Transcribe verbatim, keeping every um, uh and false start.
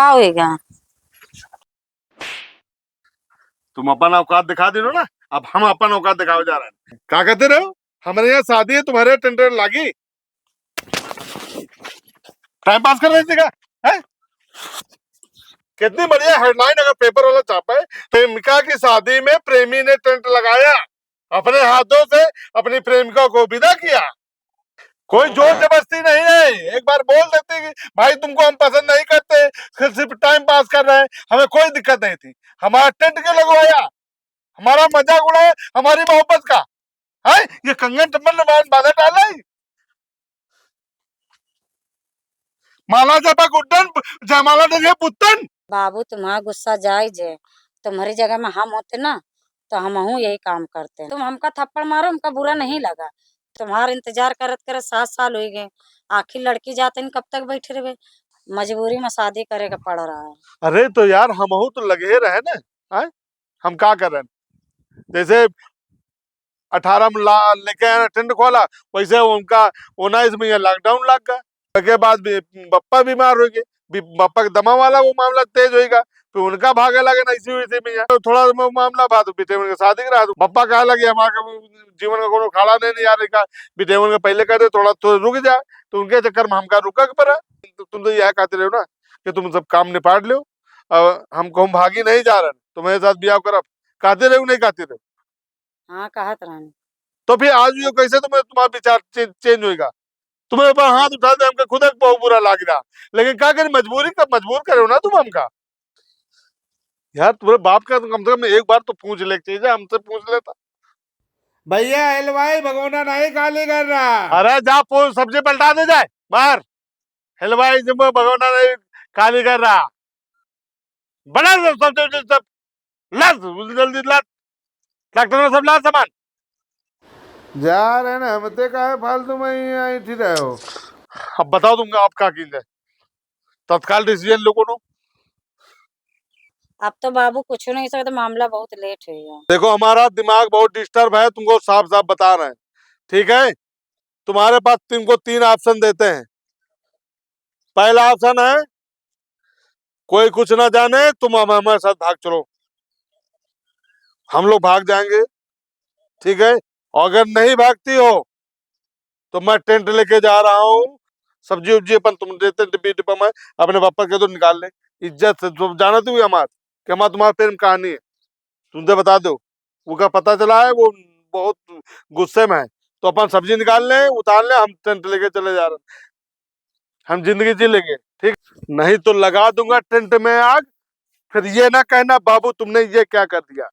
का होएगा? तुम अपन औकात दिखा दे रहे हो ना, अब हम अपन औकात दिखावे जा रहे हैं। का कहते रहे हो? हमारे यहाँ शादी है, तुम्हारे टेंट लागी? टाइम पास कर रहे थे क्या? हैं? कितनी बढ़िया हेडलाइन अगर पेपर वाला छापे, प्रेमिका की शादी में प्रेमी ने टेंट लगाया, अपने हाथों से अपनी प्रेमिका को विदा किया। कोई जोर जबरदस्ती नहीं है। एक बार बोल देते कि भाई, तुमको हम पसंद नहीं करते, सिर्फ, सिर्फ टाइम पास कर रहे हैं, हमें कोई दिक्कत नहीं थी। हमारा टेंट क्यों लगवाया? हमारा मजाक उड़ाया, हमारी मोहब्बत का। हैं? ये कंगन टम्मन ने बांध, बांधा डाला है। माला जपा गुड्डन, जयमाला डरिया पुत्तन। बाबू, तुम्हारा गुस्सा जायज है, तुम्हारी जगह में हम होते ना, तो हमहू यही काम करते। तुम हमका थप्पड़ मारो, हमका बुरा नहीं लगा। तुम्हार इंतजार करत करत सात साल होइ गए, आखिर लड़की जाते न कब तक बैठे रहबे? मजबूरी में शादी करे के पड़ रहा है। अरे तो यार, हमहू तो लगे रहे ना, हैं? हम का करें? जैसे अठारह में ला-, लेके आए ना टेंट खोला, वैसे उनका उन्नीस में ये लॉकडाउन लग गया। ओके बाद भी बप्पा बीमार हो गए, भी-, बप्पा के दमा वाला वो मामला तेज होइगा, फिर उनका भागे लगे ना इसी, इसी में यहाँ। तो थोड़ा म-, मामला बात बिटेवन के शादी के रहा, तो बप्पा कहे लगे, "हमारे जीवन का कोनो खाड़ा नहीं, नहीं यार, का बिटेवन का पहले कर दे, थोड़ा तो रुक जा।" तो उनके चक्कर में हमका रुका के पड़ा। तो तुम तो यह कहते रहो ना कि तुम सब काम निपट लो, अब हम कहूँ भागी नहीं जा रहे, तुम्हारे साथ ब्याह करब, कहते रहो, नहीं कहते रहो? हाँ, कहत रहन। तो फिर आज ये कैसे तुम्हें, तुम्हारा विचार चे-, चेंज होएगा? तुम्हें ऊपर हाथ उठा दे, हमका खुद एक बहुत बुरा लाग रहा, लेकिन का करें, मजबूरी का, मजबूर करे हो ना तुम हमका। यार, तुम्हारे बाप का तो कम से कम एक बार तो पूछ ले चाहिए, हमसे पूछ लेता। भैया, हलवाई भगोना नहीं खाली कर रहा। अरे जा, पो-, सब्जी पलटा दे जाए बाहर। हलवाई जब भगोना नहीं खाली कर रहा। बना दो सब, सब, सब, सब। ला, जल्दी ला। ट्रैक्टर में सब ला सामान। जा रहे ना, हमते काहे फालतू में ही ऐंठी रहे हो? अब बताओ तुमका आप का कीन जाए? तत्काल डिसीजन लो कोनो। अब तो बाबू कुछ नहीं सकते, मामला बहुत लेट हो गया। देखो, हमारा दिमाग बहुत डिस्टर्ब है, तुमको साफ साफ बता रहे हैं, ठीक है? तुम्हारे पास तुमको तीन ऑप्शन देते हैं। पहला ऑप्शन है, कोई कुछ ना जाने, तुम हम हमारे साथ भाग चलो, हम लोग भाग जाएंगे, ठीक है? और अगर नहीं भागती हो तो मैं टेंट लेके जा रहा हूँ, सब्जी उब्जी अपन तुम देते डिब्बी डिब्बा में, अपने पापा के तो निकाल ले, इज्जत से। तुम जाना तू हमार कि हमार तुम्हारे प्रेम कहानी है, तुमसे बता दो, उनका पता चला है, वो बहुत गुस्से में है, तो अपन सब्जी निकाल ले, उतार ले, हम टेंट लेके चले जा रहे हैं। हम जिंदगी जी लेंगे, ठीक? नहीं तो लगा दूंगा टेंट में आग, फिर ये ना कहना, "बाबू, तुमने ये क्या कर दिया?"